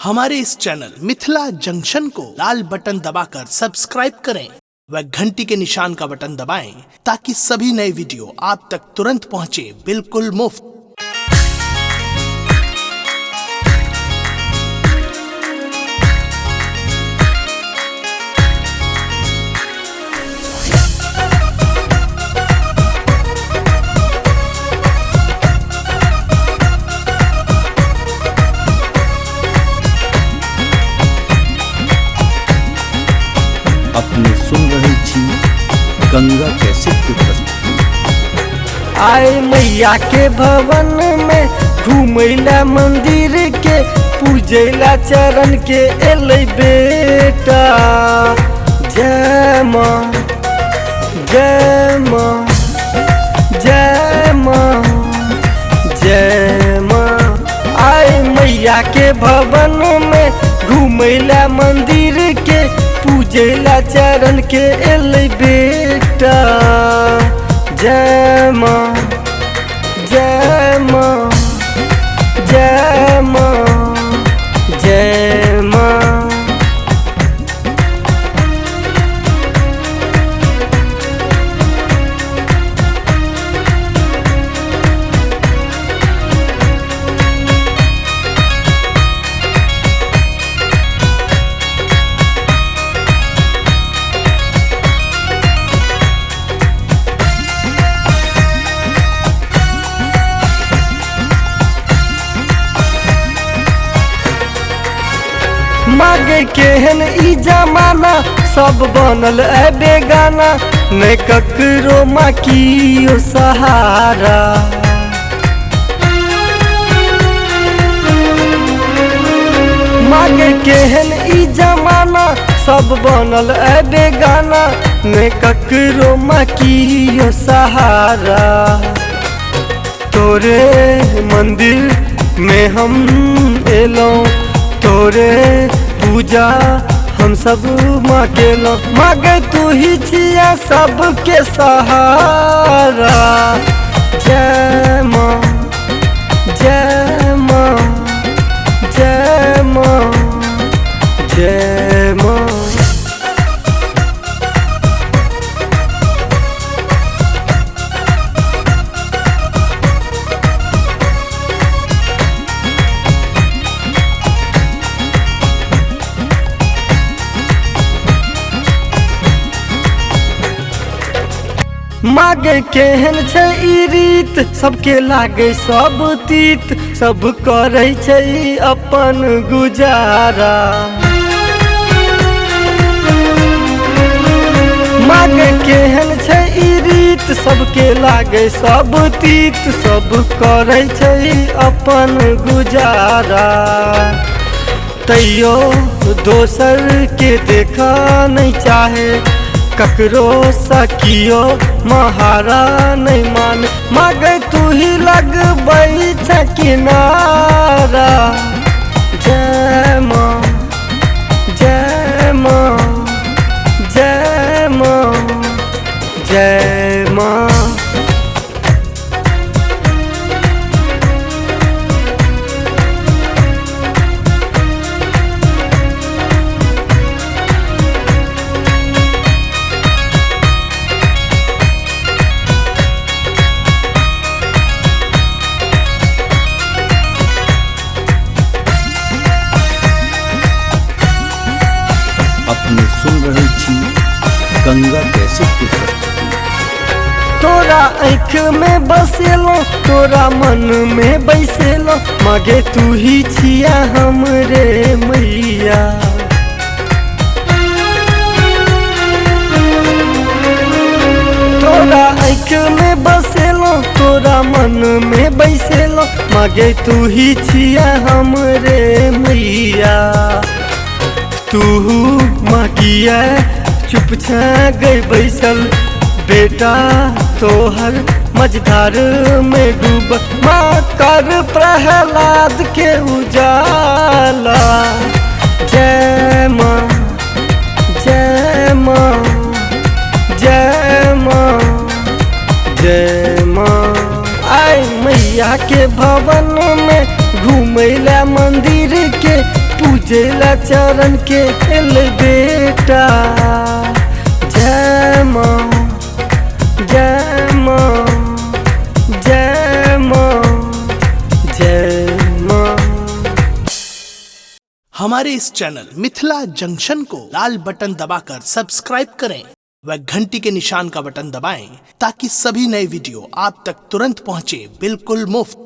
हमारे इस channel Mithila junction को लाल बटन दबाकर सब्सक्राइब करें व घंटी के निशान का बटन दबाएं ताकि सभी नए वीडियो आप तक तुरंत पहुंचे बिल्कुल मुफ्त। अपने सुन रहे छी गंगा कैसेट की प्रस्तुति। आए मैया के भवन में घूमैला मंदिर के पूजैला चरण के एलै बेटा। जय माँ जय माँ जय माँ जय माँ। आए मैया के भवन में घूमैला मंदिर के पूजैला चरण के एलै बेटा। जय माँ जय माँ जय माँ जय माँ। मागे केहन ई जमाना सब बनल ऐ बेगाना, ने ककरो माँ कियो सहारा। मागे केहन ई जमाना सब बनल ऐ बेगाना, ने ककरो माँ कियो सहारा। तोरे मंदिर में हम एलौं, तोरे पूजा हम सब माँ केलौं। मागे तू ही छिया सबके सहारा। जय माँ जय माँ जय माँ जय माँ। मागे केहन छै ई रीत, सबके लागे सब तीत, सब करै छै अपन गुजारा। मागे केहन छै ई रीत, सबके लागे सब तीत, सब करै छै अपन गुजारा। तैयो दोसर के देखा नहीं चाहे, ककरो सकियो महारा नहीं मान। मागे तू ही लगबै छै किनारा। जय माँ जय माँ जय माँ जय माँ। अपने सुन रहे छी गंगा कैसेट की प्रस्तुति। तोरा आँख में बसेलो, तोरा मन में बैसेलो, मगे तू ही छिया हमरे मैया। तोरा आँख में बसेलो, तोरा मन में बैसेलो, मगे तू ही छिया हमरे मैया। तू मागिया चुप छा गई बैसल, बेटा तोहर मझधार में डूब। माँ कर प्रहलाद के उजाला। जय माँ जय माँ जय माँ जय माँ। आय मैया के भवन में घूमैला मंदिर के पूजा पूजेला चरण के एल बेटा। जय माँ, जय माँ, जय माँ, जय माँ। हमारे इस चैनल मिथिला जंक्शन को लाल बटन दबाकर सब्सक्राइब करें व घंटी के निशान का बटन दबाएं ताकि सभी नए वीडियो आप तक तुरंत पहुंचे बिल्कुल मुफ्त।